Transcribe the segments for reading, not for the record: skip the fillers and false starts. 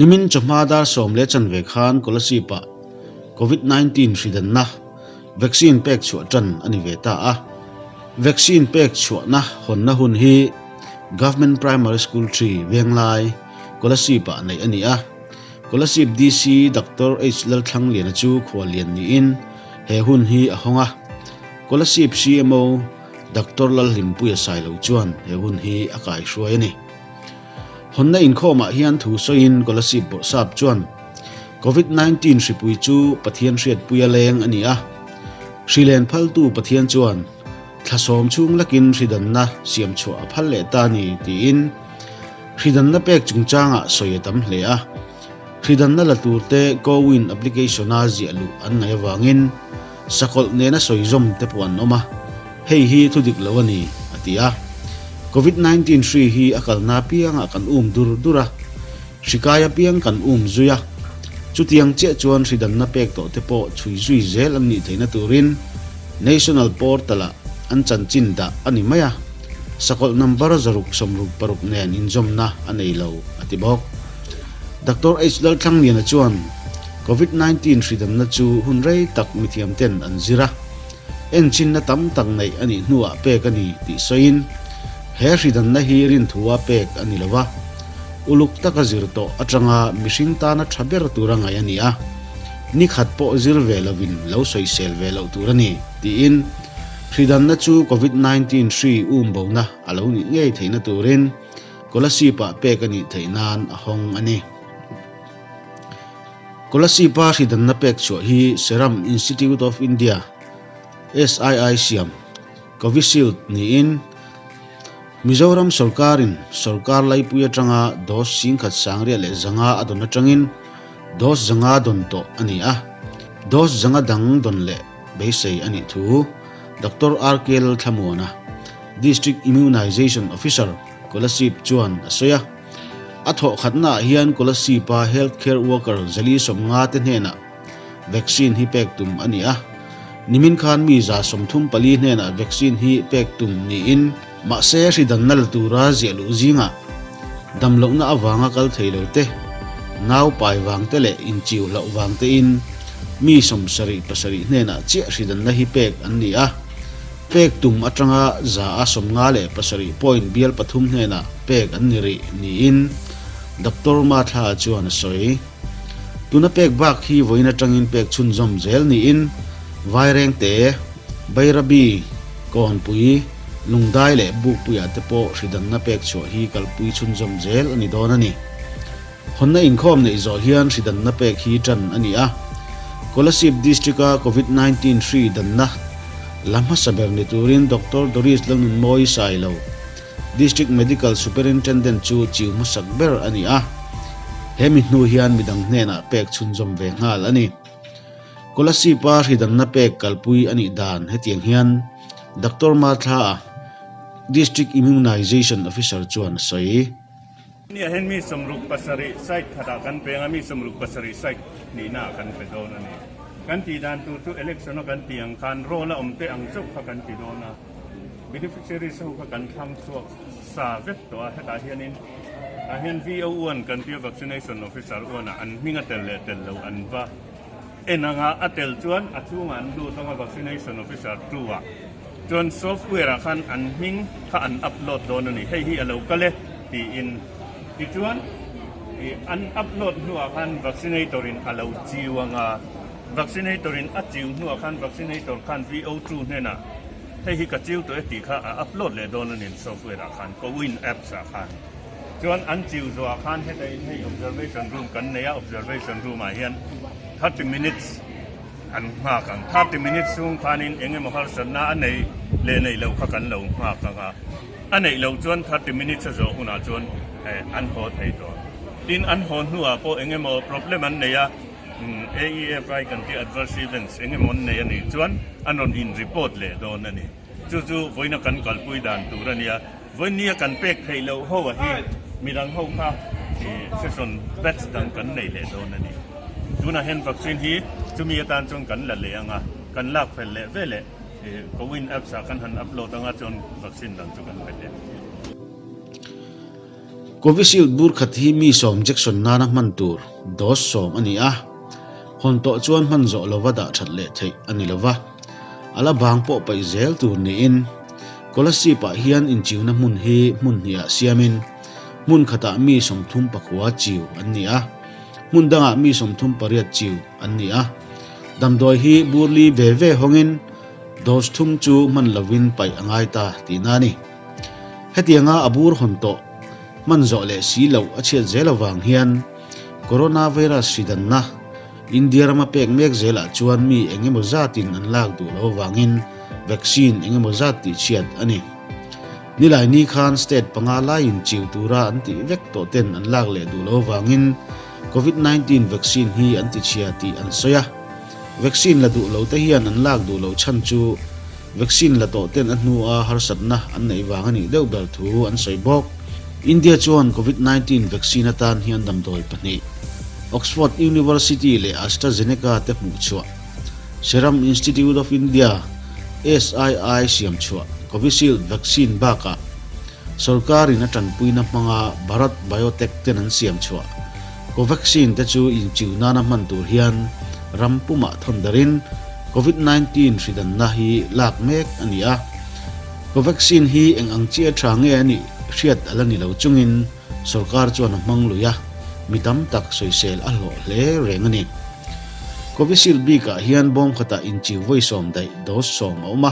Nimin chawhma dar sawm leh chanve khan Kolasib-ah Covid 19 hridanna vaccine pek chhuah tan a ni ve ta a. Vaccine pek chhuahna hawnna hun hi Government Primary School Tree Venglai, Kolasib-ah neih a ni a. Kolasib DC Doctor H Lalthlangliana chu khuallian niin he hun hi a hawng a. Kolasib CMO Doctor Lalhlimpuia Sailo chuan he hun hi a kaihruai a ni. Hawnna inkhawmah hian thu sawiin Kolasib Bawrhsap chuan Covid 19 hripui chu Pathian hriatpuia leng a ni a, hri len phaltu Pathian chuan thla sawm chhung lakin hri danna siam chhuah a phal leh ta a ni tiin hri danna pek chungchangah sawi a tam hle a. Hri danna la turte CoWIN application-a ziah luh an ngaih avangin Sakawlh nena sawi zawm te pawh an awm a, hei hi thu dik lo a ni, a ti a. Covid 19 hri hi a kalna apiangah kan um dur dur a, hri kai apiang kan um zui a. Chutiang chiah chuan hri danna pek tawh te pawh chhui zui zel an nih theihna turin National Portal-ah an chanchin dah a ni mai a, sakawlh number 666 nen inzawmna a nei lo, a ti bawk. Doctor H Lalthlangliana chuan, Covid 19 hridamna chu hun rei tak mithiam ten an zir a, enchinna tam tak neih a nih hnuah pek a ni tih sawiin, he hridamna hi rinthua pek a ni lo va, uluk taka zir tawh atanga mihring tana tha ber tura ngaih a ni a, ni khat pawh zir ve lovin lo sawisel ve loh tur a ni, tiin hridamna chu Covid 19 hri umbona a lo nih ngei theihna turin Kolasib-ah pek a nih theih nan a hawng a ni. Kolasib-a hridanna pek chhuah hi Serum Institute of India, SII, siam Covishield niin Mizoram sawrkarin sawrkar laipui atanga dose 10,000 sangriat leh 500 a dawn atangin dose 500 dawn tawh a ni a, dose 500 dang dawn leh beisei a nih thu Doctor RK Lalthlamuana, District Immunization Officer, Kolasib chuan a sawi a. A thawh khatnaah hian Kolasib-a Health Care Worker 450 te hnenah vaccine hi pek tum a ni a. Nimin khan mi 34 hnenah vaccine hi pek tum niin, mahse hri danna la tura ziah luh zingah damlohna avanga kal thei lo te, nau pai vang te leh inchiu hlauh vang tein mi 77 hnenah chiah hri danna hi pek an ni a. Pek tum atanga 157 point bial pathum hnenah pek an ni rih niin Doctor Mathla chuan a sawi. Tuna pek bak hi vawiin atangin pek chhunzawm zel niin Vairengte, Bairabi, Kawnpui, Lungdai leh Bukpuiah te pawh hridanna pek chhuah hi kalpui chhunzawm zel a ni dawn a ni. Hawnna inkhawm neih zawh hian hri danna pek hi tan a ni a. Kolasib District-a Covid 19 hri danna la hmasa ber ni turin Doctor Doris Lalnunmawi Sailo, District Medical Superintendent chu chiu hmasak ber a ni a. He mi hnu hian midang hnenah pek chhunzawm ve nghal a ni. Kolasib-a hri danna pek kalpui a nih dan hetiang hian Doctor Martha-a, District Immunization Officer chuan a sawi. Nia hian mi 67 site khatah kan peng a, mi 67 site hnihnaah kan pe dawn a ni. Kan tih dan tur chu election a kan tih ang khan roll a awm te ang chauh kha kan ti dawn a, beneficiaries ho kha kan thlang chhuak sa vek tawh a, hetah hianin tah hian VO uan kan tia vaccination officer uanah an hming a tel leh tel lo an va en ang a, a tel chuan a chhungah an lut ang a vaccination officer two ah chuan software ah khan an hming kha an upload dawn a ni, hei hi a lo kal e. Tiin. Tichuan, ih an upload hnuah khan vaccinator in a lo chiu ang a, vaccinator in a chiu hnuah khan vaccinator khan VO two hnenah hei hi ka chiu tawh e tih kha a upload leh dawn a ni software ah khan, CoWIN apps ah khan. Chuan an chiu zawhah khan heta in hei observation room kan nei a, observation room ah hian 30 minutes an nghak ang. 30 minutes chhung khanin eng emaw harsatna a nei leh neih loh kha kan lo nghak ang a. A neih loh chuan 30 minutes a zawh hunah chuan an haw thei tawh. Tin, an haw hnuah pawh eng emaw problem an nei a, AEFI kan tih adverse events eng emaw an nei a nih chuan an rawn in report leh dawn a ni. Chu chu vawiina kan kalpui dan tur a nia. Vawinia kan pek theih loh ho a hi midang ho kha session batch dang kan nei leh dawn a ni. Tunah hian vaccine hi chumi atan chuan kan la leh ang a, kan lak fel leh veleh. CoWIN apps ah kan han upload anga chuan vaccine dang chu kan pe leh. Covishield bur khat hi mi sawm jection nana hman tur dose 10 a ni a, hawn tawh chuan hman zawh lova dah that leh theih a ni lova, a la bang pawh paih zel tur niin Kolasib-ah hian inchiuna hmun hi hmun hnihah siamin hmun khatah mi 39 chiu an ni a, hmun dangah mi 38 chiu an ni a. Damdawi hi bur li ve ve hawngin dose thum chu hman lovin paih a ngai ta tihna a ni. Hetianga a bur hawn tawh hman zawh leh si loh a chhiat zel avang hian Coronavirus hridanna India rama pek mek zelah chuan mi eng emaw zatin an lak duh lo avangin vaccine eng emaw zat tih chhiat a ni. Nilai ni khan state panga laiin chiu tura an tih vek tawh ten an lak leh duh lo avangin Covid 19 vaccine hi an ti chhia tih an sawi a. Vaccine la duh lo te hian an lak duh loh chhan chu vaccine la tawh ten a hnua harsatna an neih vang a nih deuh ber thu an sawi bawk. India chuan Covid 19 vaccine atan hian damdawi pahnih, Oxford University leh AstraZeneca te hmuh chhuah, Serum Institute of India, SII, siam chhuah Covishield vaccine bakah sorkarin a tanpuina hmanga Bharat Biotech ten an siam chhuah Covaxin te chu inchiu nana hman tur hian ram pumah thawn darin Covid 19 hridanna hi lak mek a ni a. Covaxin hi eng ang chiah tha nge a nih hriat a la ni lo chungin sorkar chuan a hmang lui a, mi tam tak sawisel a hlawh hle reng a ni. Covishield bikah hian bawm khatah inchiu vawi sawm daih dose 10 a awm a,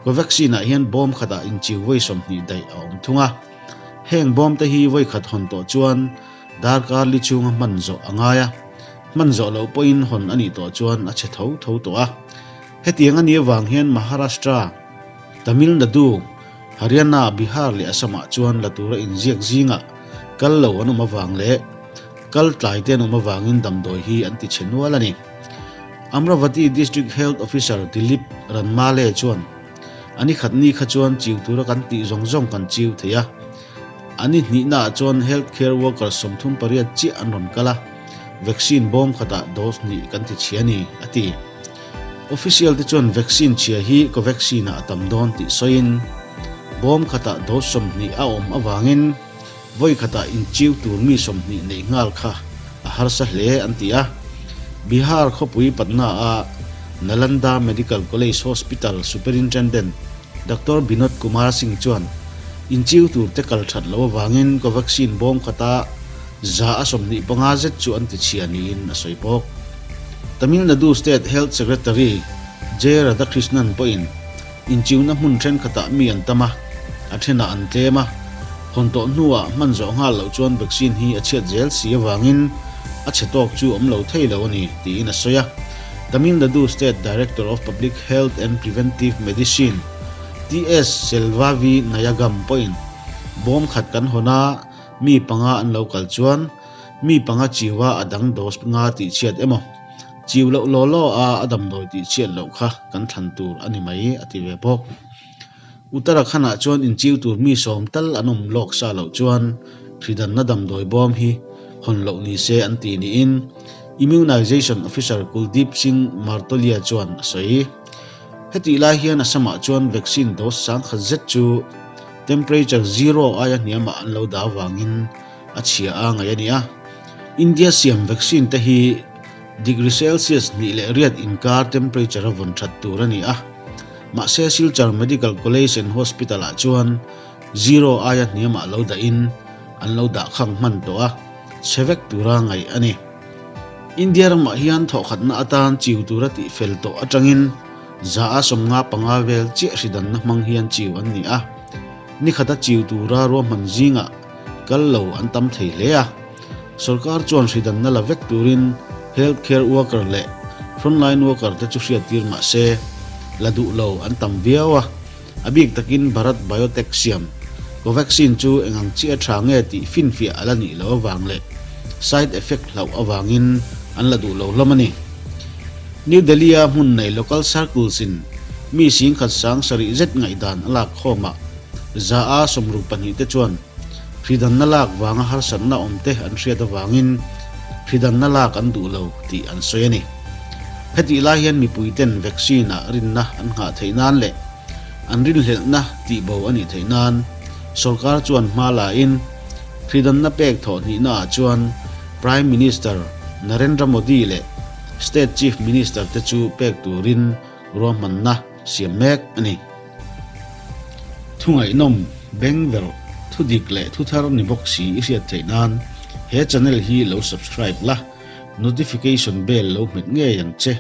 Covaxin ah hian bawm khatah inchiu vawi 20 daih a awm thung a. Heng bawm te hi vawi khat hawn tawh chuan darkar li chhunga hman zawh a ngai a, hman zawh loh pawhin hawn a nih tawh chuan a chhe tho tho tawh a. Hetiang a nih avang hian Maharashtra, Tamil Nadu, Haryana, Bihar leh Assam ah chuan la tura inziak zingah kal lo an awm avang leh kal tlai te an awm avangin damdawi hi an ti chhe nual a ni. Amravati District Health Officer Dilip Ranmale chuan, A ni khat ni kha chuan chiu tura kan tih zawng zawng kan chiu thei a. A ni hnihnaah chuan health care worker 38 chiah an rawn kal a, vaccine bawm khatah dose hnih kan ti chhia a ni, a ti. Official te chuan vaccine chhia hi Covaxin ah a tam dawn tih sawiin, bawm khatah dose 20 a awm avangin vawi khatah inchiu tur mi 20 neih nghal kha a harsa hle an ti a. Bihar khawpui Patna a Nalanda Medical College Hospital Superintendent Doctor Binod Kumar Singh chuan inchiu tur te kal that loh avangin Covaxin bawm khata 125 zet chu an ti chhia niin a sawi bawk. Tamil Nadu State Health Secretary J Radhakrishnan pawhin inchiuna hmun thenkhatah mi an tam a, a thenah an tlem a, hawn tawh hnuah hman zawh nghal loh chuan vaccine hi a chhiat zel si avangin a chhe tawk chu awm lo thei lo a ni, tiin a sawi a. Tamil Nadu State Director of Public Health and Preventive Medicine TS Selvavi Nayagam pawhin bawm khat kan hawn a, mi panga an lo kal chuan mi panga chiua a dang dose nga tih chhiat emaw, chiu loh law law a a damdawi tih chhiat loh kha kan thlan tur a ni mai, a ti ve bawk. Uttarakhand-ah chuan inchiu tur mi 10 tal an awm lawk sa loh chuan hridanna damdawi bawm hi hawn loh ni se an ti niin Immunization Officer Kuldeep Singh Martolia chuan a sawi. Hetih lai hian Assam-ah chuan vaccine dose 10,000 zet chu temperature zero aia hniamah an lo dah avangin a chhia a ngaih a ni a. India siam vaccine te hi degree Celsius 2.8 inkar temperature a vawn that tur a ni a. Mahse Silchar Medical College and Hospital-ah chuan zero aia hniamah lo dahin an lo dah khang hman tawh a, chhe vek tura ngaih a ni. India ramah hian thawhkhatna atan chiu tura tih fel tawh atangin 55% vel chiah hridanna hmang hian chiu an ni a. Ni khata chiu tura ruahman zingah kal lo an tam thei hle a. Sorkar chuan hridanna la vek turin health care worker leh frontline worker te chu hriattir mah se, la duh lo an tam viau a. A bik takin Bharat Biotech siam Covaxin chu eng ang chiah tha nge tih finfiah a la nih loh avang leh side effect hlauh avangin an la duh lo hlawm a ni. New Delhi-a hmun nei local circles in mi 7,070 zet ngaihdan a lak khawmah 62% te chuan Hridanna lak vanga harsatna awm te an hriat avangin hridanna lak an duh lo tih an sawi a ni. Hetih lai hian mipui ten vaccine ah rinna an nghah theih nan leh an rinhlelhna tihbo a nih theih nan sorkar chuan hma la in. Hridanna pek thawh hnihnaah chuan Prime Minister Narendra Modi leh State Chief Minister te chu pek turin ruahmanna siam mek a ni. Thungaihnawm, bengverh, thudik leh thuthar ni bawk si i hriat theih nan he channel hi lo subscribe la, notification bell lo hmet ngei ang che.